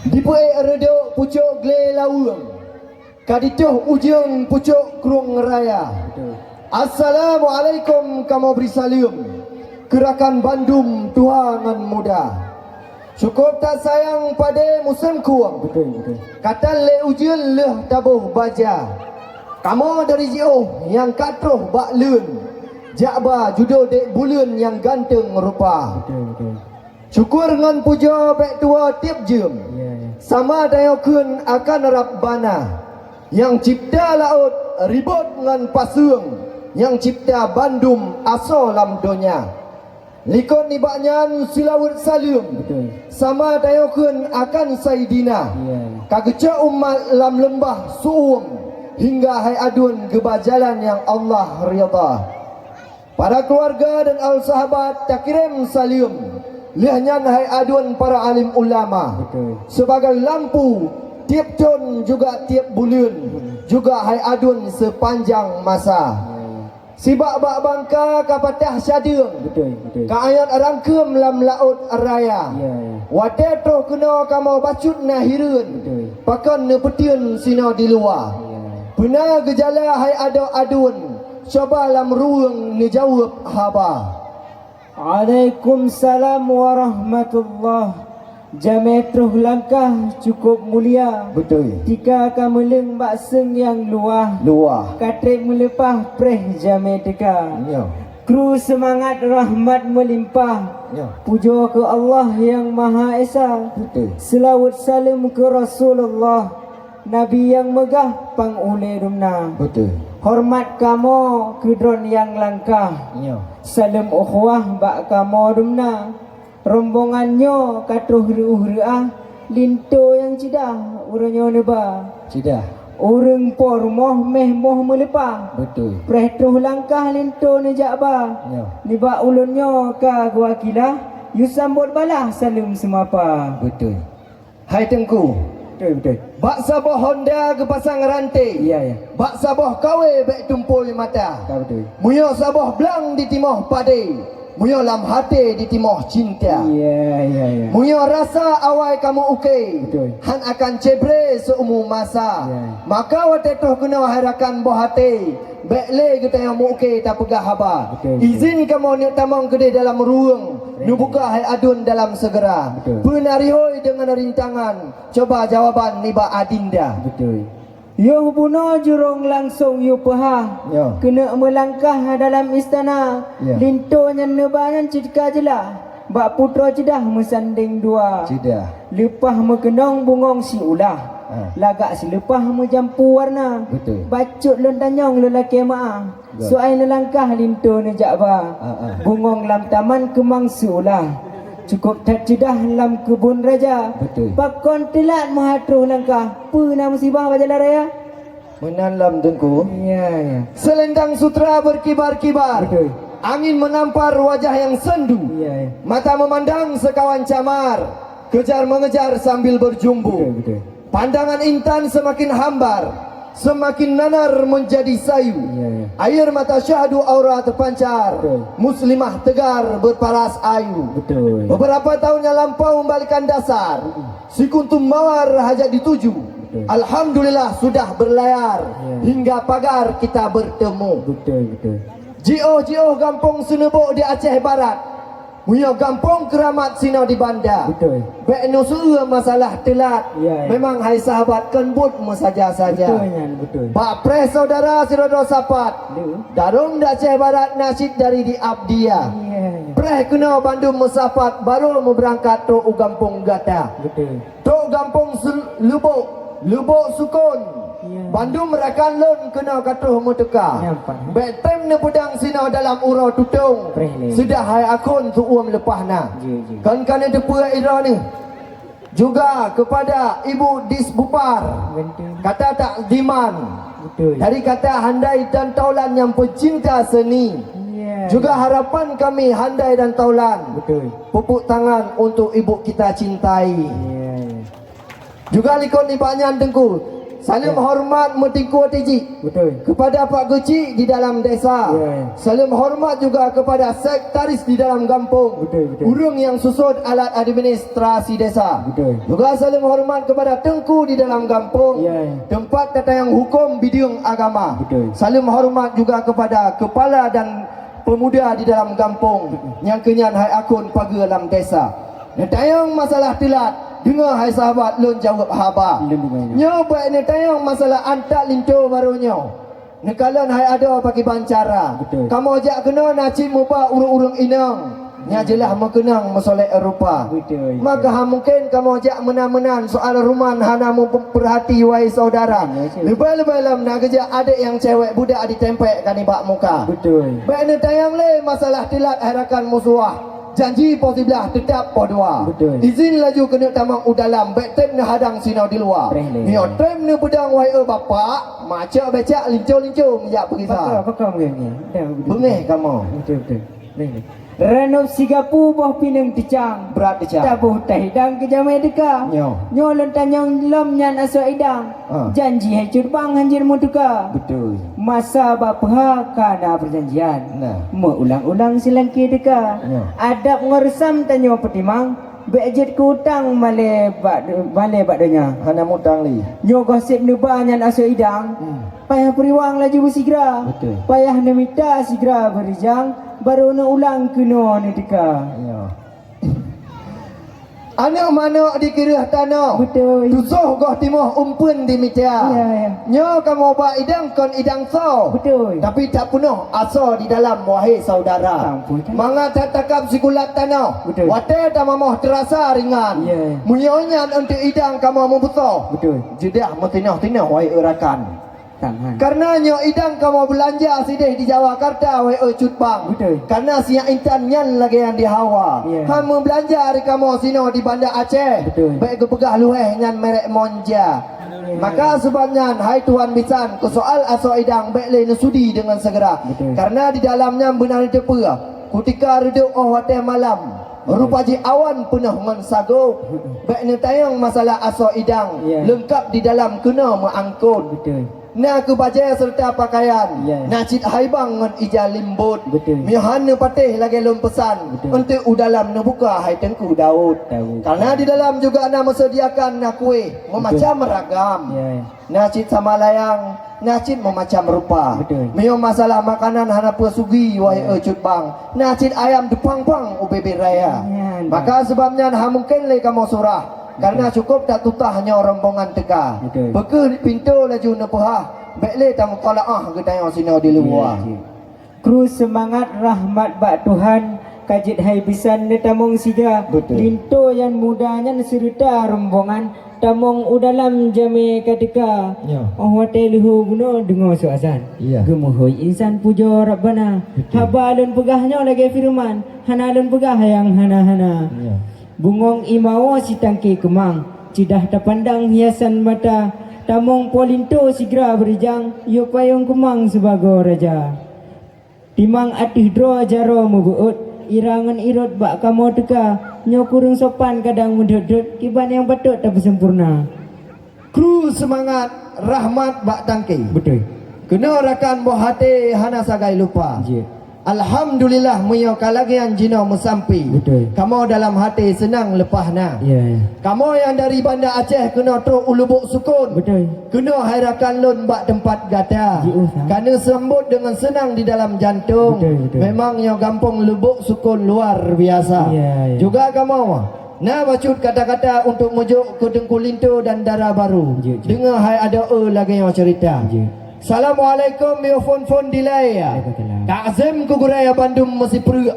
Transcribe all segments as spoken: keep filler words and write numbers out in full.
Dipeuék reudôk pucôk glé laweueng, ka ditoh ujeueng pucôk krueng raya. Betul. Assalamualaikum kamoe bri saleuem keu rakan bandum tuha ngon muda. Cukôp that sayang padé musém khueng. Betul, betul. Ka tan lé ujeuen lheueh taboh baja. Kamoe dari jiôh nyang ka troh bak leuen, jak ba judo dék buleuen nyang ganteueng rupa. Betul, betul. Syukur ngon pujoe bék tuwoe tieb jeuem. Ya, ya. Sama tanyoe kheun akan Rabbana, nyang cipta laôt ribot ngon paseueng, nyang cipta bandum asoe lam donya. Likot nibak nyan seulaweuet saleuem. Betul. Sama tanyoe kheun akan Saidina. Ya. Ka geucok umat lam leumbah su'uem, hingga hai aduen geuba jalan nyang Allah ridha. Para keuluwarga dan al sahabat takirém saleuem. Lheueh nyan hai aduen para alim ulama. Betul. Sibagai lampu tieb thon juga tieb buleuen, juga hai aduen seupanjang masa. Ya. Sibak bak bangka ka patah syadeueng. Betul, betul. Ka ayat rangkeum lam laôt raya. Ya, ya. Watée troh keunoe kamoe bacut na hireuen. Betul. Pakon neupeuteun sinoe di luwa. Ya. Peuna geujala hai adoe aduen, coba lam ruweueng neujaweueb haba. Waalaikumsalam warahmatullah. Jamé troh langkah cukôp mulia. Beutôi. Tika ka meuleueng bak seueng nyang luwah. Luwah. Ka trép meuleupah preh jamé teuka. Nyoe. Kru seumangat rahmat meulimpah. Nyoe. Pujoe keu Allah Nyang Maha Esa. Beutôi. Seulaweuet saleuem keu Rasulullah, Nabi nyang meugah pang ulée dumna. Beutôi. Horeumat kamoe keu droe nyang langkah. Nyoe. Saleuem ukhuwah bak kamoe dumna. Rombongan nyoe ka troh reuôh reuah, linto nyang cidah uroe nyoe neuba. Cidah. Ureuëng po rumoh méh moh meuleupah. Beutôi. Preh troh langkah linto neujak ba. Nyoe. Nibak ulôn nyoe ka geuwakilah, yue sambot balaih saleuem seumapa. Beutôi. Hai Teungku. Beutôi, beutôi. Bak saboh honda geupasang ranté. Iya, iya. Bak saboh kawé bék tumpôi mata. Ka beutôi. Meunyoe saboh blang ditimoh padé, meunyoe lam haté ditimoh cinta. Iya, iya, iya. Meunyoe rasa awai kamoe uké, beutôi, han akan cebré seumu masa. Iya. Maka watée troh keunoe hai rakan boh haté, bék lé geutanyoe meu-uké tapeugah haba. Beutôi, beutôi. Izin kamoe neuk tamong keudeh dalam ruweueng, neubuka hai aduen dalam seugera. Beutôi. Peue na rihôi deungon rintangan, coba jawaban nibak adinda. Beutôi. Yoh bunoe jurông langsong yue peuhah. Nyoe. Keuneuk meulangkah dalam istana. Ya. Linto nyang neuba nyan cit ka jeulaih. Bak putroe ceudah meusandéng dua. Ceudah. Leupah meukeunong bungöng siulah. Ha. Lagak sileupah meujampu warna. Beutôi. Bacut lôn tanyong lôn lakée meuáh. Beutôi. Soai neulangkah linto neujak ba. Ha, ha. Bungöng lam taman keumang siulah. Cukôp that ceudah lam keubon raja. Beutôi. Pakon teulat meuhat troh langkah. Peue na musibah bak jalan raya? Meunan lom Teungku. Iya, iya. Selendang sutra berkibar-kibar. Betul. Angin menampar wajah yang sendu. Iya, iya. Mata memandang sekawan camar. Kejar mengejar sambil berjumbu. Betul, betul. Pandangan intan semakin hambar, semakin nanar menjadi sayu. Iya, iya. Air mata syahdu aura terpancar. Betul. Muslimah tegar berparas ayu. Betul. Beberapa tahun yang lampau membalikan dasar. Mm-mm. Sikuntum mawar hajat dituju. Betul. Alhamdulillah sudah berlayar, ya, hingga pagar kita bertemu. Betul, betul. Jiôh-jiôh gampông Seuneubok di Aceh Barat. Meunyoe gampông Keuramat sinoe di Banda. Betul. Bék neuseue masalah teulat. Ya, ya. Memang hai sahabat kon buet meusaja-saja. Betul nyan, betul. Bak preh saudara sidroe-droe sapat. Betul. Darong di Aceh Barat na cit dari di Abdia. Ya, ya. Preh keunoe bandum meusapat baru meubeurangkat trok u gampông gata. Betul. Trok gampông Seu-, Lubok, Lubok Sukon. Ya. Bandum rakan lôn keunoe ka troh meuteuka. Nyan, Pak. Bék tem neupeudang sinoe dalam uroe tutong. Preh lé. Sudah hai akon seuuem leupah na. Ji, ji. Kon ka neuteupeue droeneuh. Juga kepada Ibu Disbupar. Betul. Kata takziman. Betul. Dari kata Handai dan Taulan yang pecinta seni. Ya. Juga harapan kami Handai dan Taulan. Betul. Pupuk tangan untuk ibu kita cintai. Ya. Juga likot nibak nyan Teungku, Saleuem hormat meutingkue tiji. Betul. Kepada Pak Geuchik di dalam desa. Ya, ya. Saleuem hormat juga kepada sekretaris di dalam gampông. Betul, betul. Ureueng nyang susot alat administrasi desa. Betul. Juga saleuem hormat kepada teungku di dalam gampông. Ya, ya. Tempat tatayong huköm bideueng agama. Betul. Saleuem hormat juga kepada kepala dan pemuda di dalam gampông. Nyang keunyan hai akun pageue lam desa. Neutanyong masalah teulat, deungoe hai sahabat lôn jaweueb haba. Lôn deungoe. Nyoe bèk neutanyong masalah antat linto barô nyoe. Neukalon hai adoe pakriban cara. Betul. Kamoe jak keunoe na cit muba ureueng-ureueng inong. Nyang jeulaih meukeunong meusolek rupa. Betul. Maka han mungken kamoe jak meunan-meunan soal ruman hana meupeurhati wahai saudara. Ya, betul. Leubeh-leubeh lom na geujak adék nyang cewek budak ditempek ka nibak muka. Betul. Bèk neutanyong lé masalah teulat hai rakan musuwah. Janji poh siblaih teutap poh dua. Betul. Izin laju keuneuk tamong u dalam, bèk trép neuhadang sinoe di luwa. Trép lé. Nyoe trép neupeudong wahai bapak, macok becak linco-linco meujak peugisa. Pakon, pakon beungèh nyan? Dah, betul. Beungèh kamoe. Betul, betul. Beungèh. Ranub sigapu boh pineung teucang. Brat teucang. Taboh tahi dang keu jamèe teuka. Nyoe. Nyoe lôn tanyong lom nyan asoe idang. Ah. Janji hai cut bang hanjeuet meutuka. Betul. Masa bak peuha ka na peujanjian. Nah. Meuulang-ulang silangkée teuka. Ya. Adab ngon reusam tanyoe peutimang, bèk jeuet keu utang malèe bak, malèe bak donya. Hana mutang lé. Nyoe goh sép neuba nyan asoe idang. Hmm. Payah peuriwang laju beusigra. Betul. Payah neumita sigra beurijang, barô neuulang keunoe neuteuka. Ya. Aneuk manok dikeureuh tanoh. Beutôi. Tusoh goh timoh umpeuen di mita. Ya, ya. Nyoe kamoe ba idang kon idang soe. Beutôi. Tapi tapeunoh asoe di dalam, wahai saudara. Ampun. Mangat that takab sigulat tanoh. Beutôi. Watèe tamamoh teurasa ringan. Ya. Meunyoe nyan eunteuk idang kamoe meubeusoh. Beutôi. Jeudah meutinoh-tinoh, wahai rakan. Tangan. Karena nyoe idang kamoe beulanja sideh di Jawakarta, wahai cut bang. Beutôi. Karena sinyak intan nyan lagèe nyang di hawa. Ya. Han meubeulanja ari kamoe sinoe di Banda Aceh. Beutôi. Bèk geupeugah luhèh nyan merek Monja. Ya. Maka seubab nyan, hai tuan bisan, keu soal asoe idang bèk lé neusudi deungon segera. Beutôi. Karena di dalam nyan beuna neuteupeue, kutika reudôk 'oh watèe malam, beutôi, rupa jih awan peunoh ngon sagoe. Bèk neutanyong masalah asoe idang, ya, leungkap di dalam keunoe meuangkot. Beutôi. Na keu bajèe seureuta pakaian, ya, na cit haibang ngon ija limbot. Beutôi. Meuhan neupatéh lagèe lôn peusan, beutôi, eunteuk u dalam neubuka hai Teungku Daud. Daud. Karena di dalam juga na meuseudiakan na kueh meumacam, beutôi, ragam. Ya, ya. Na cit sama layang, na cit meumacam rupa. Beutôi. Meunyoe masalah makanan hana peue sugi, wahai, ya, cut bang, na cit ayam teupang-pang u bibit raya. Nyan. Maka seubab nyan han mungken lé kamoe surah. Karena, beutôi, cukôp that tutah nyoe rombongan teuka. Beutôi. Peu kheueh pintoe laju neupeuhah, bèk lé tameukalon geutanyoe sinoe di luwa. Iya, iya. Kru seumangat rahmat bak Tuhan, ka jeuet hai bisan neutamong siga. Beutôi. Linto nyang muda nyan seureuta rombongan tamong u dalam jamèe ka teuka. Ya. 'Oh watèe leuhô bunoe deungoe su azan. Iya. Geumeuhôi insan pujoe Rabbana. Beutôi. Haba lôn peugah nyoe lagèe feureuman, hana lôn peugah nyang hana-hana. Iya. Bungöng ié mawö sitangké keumang, ceudah tapandang hiasan mata, tamong po linto sigra beurijang, yôh payông keumang sibagoe raja. Timang ateueh droe jaroe meubeuôt, ira ngon irot bak kamoe teuka, nyoe kureueng sopan kadang meudhôt-dhôt, kiban nyang patôt tapeuseumpurna. Kru seumangat, rahmat bak tangke. Beutôi. Keunoe rakan boh até hana sagai lupa. Jeuet. Alhamdulillah, meunyoe ka lagèe nyan jinoe meusampé. Beutôi. Kamoe dalam até seunang leupah na. Ya, ya. Kamoe nyang dari Banda Aceh keunoe trôk u Lubuk Sukon. Beutôi. Keunoe hai rakan lôn bak teumpat gata. Jiôh, ha. Ka neusambot deungon seunang di dalam jantông. Beutôi, beutôi. Memang nyoe gampông Lubuk Sukon luar biasa. Ya, ya. Juga kamoe Na bacut kata-kata untuk meujok keu Teungku Linto dan Dara Barô. Jeuet, jeuet. Deungoe hai adoe lagèe nyoe ceurita. Jeuet. Assalamualaikum, yôh phôn-phôn dilèe. Waalaikumsalam. Takzim keu gurèe bandum meusipreuk.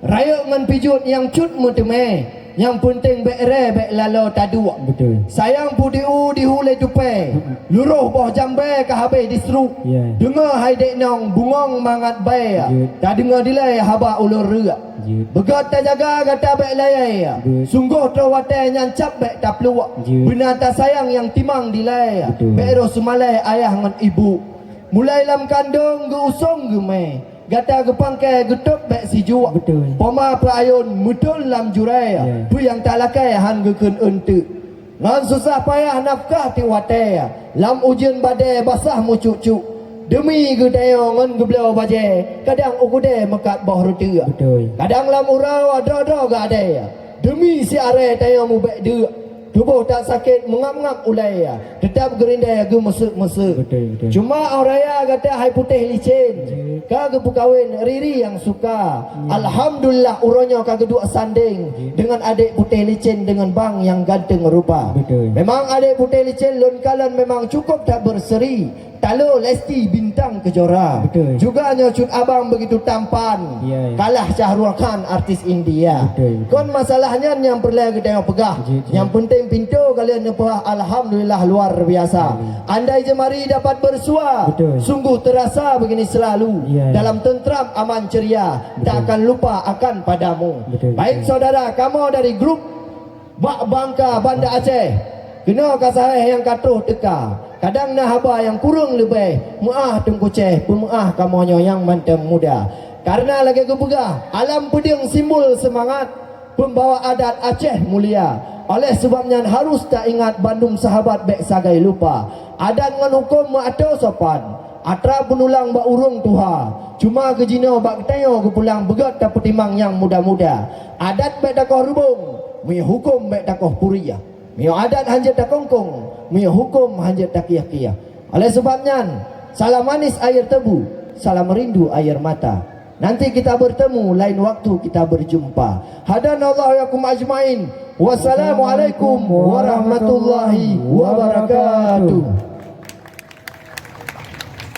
Rayeuk ngon pijuet nyang cut meuteumé. Nyang peunteng bèk ré bèk laloe taduek. Beutôi. Sayang peudiu di hulèe tupèe. Mm-mm. Luroh boh jambèe ka habéh disruk. Ya. Deungoe hai dék nong bungöng mangat bèe. Jeuet. Tadeungoe dilèe haba ulôn reuek. Jeuet. Beugöt tajaga gata bèk lalè. Jeuet. Sunggoh troh watèe nyan cap bèk tapluek. Jeuet. Beuna tasayang nyang timang dilèe. Beutôi. Bèk roh seumalèe ayah ngon ibu. Mulai lam kandông geu-usông geumè. Gata geupangkè geutôb bèk sijuek. Beutôi. Poma peuayôn meuthôn lam jurèe. Ya. Peue nyang talakèe han geukheun eunteuk. Ngon susah payah nafkah tiep watée, lam ujeuen badée basah meucuk-cuk. Deumi geutanyoe ngon geubloe bajée, kadang u keudée meukat boh reuteuek. Beutôi. Kadang lam uroe droe-droe geuadée, deumi siarée tanyoe mubék deuk. Tuboh that sakét meungab-ngab ulée, teutab geurindée geumeuseuk-meuseuk. Beutôi, beutôi. Cuma 'oh raya gata hai putéh licén, jeuet, ka geupeukawen Riri nyang suka. Hmm. Alhamdulillah, uroe nyoe ka geuduek sandeng, jeuet, deungon adék putéh licén deungon bang nyang ganteng rupa. Beutôi. Memang adék putéh licén lôn kalon memang cukup that berseri. Talo Lesti Bintang Kejora. Beutôi. Juga nyoe Cut Abang begitu tampan. Ya, ya. Kalah Syahrukh Khan artis India. Beutôi, beutôi. Kon masalah nyan nyang peureulée geutanyoe peugah. Jeuet, jeuet. Nyang penting pintoe kalian neupeugah alhamdulillah luar biasa. Amin. Andai jemari dapat bersua, beutôi, sungguh terasa begini selalu. Ya, ya. Dalam tentram aman ceria, beutôi, tak akan lupa akan padamu. Beutôi, beutôi. Baik saudara, kamoe dari grup Bak Bangka Banda Aceh, keunoe ka sahéh nyang ka troh teuka. Kadang na haba nyang kureueng leubeh, meuáh Teungku Ceh, peumeuáh kamoe nyoe nyang mantong muda. Kareuna lagée geupeugah, alam peudeueng simbol seumangat, peumbawa adat Aceh mulia. Oleh sabab nyan harus taingat bandum sahabat bék sagai lupa. Adat ngon huköm meuatoe sopan. Atra peunulang bak ureuëng tuha, cuma keu jinoe bak geutanyoe geupulang beugét tapeutimang nyang muda-muda. Adat bék takoh reubong, meunyoe huköm bék takoh puria. Meunyoe adat hanjeuet takongkong, meunyoe huköm hanjeuet takiah-kiah. Oleh sabab nyan, salam manis air tebu, salam rindu air mata. Nanti kita bertemu, lain waktu kita berjumpa. Hadanallahu yakum ajmain. Wassalamualaikum warahmatullahi wabarakatuh.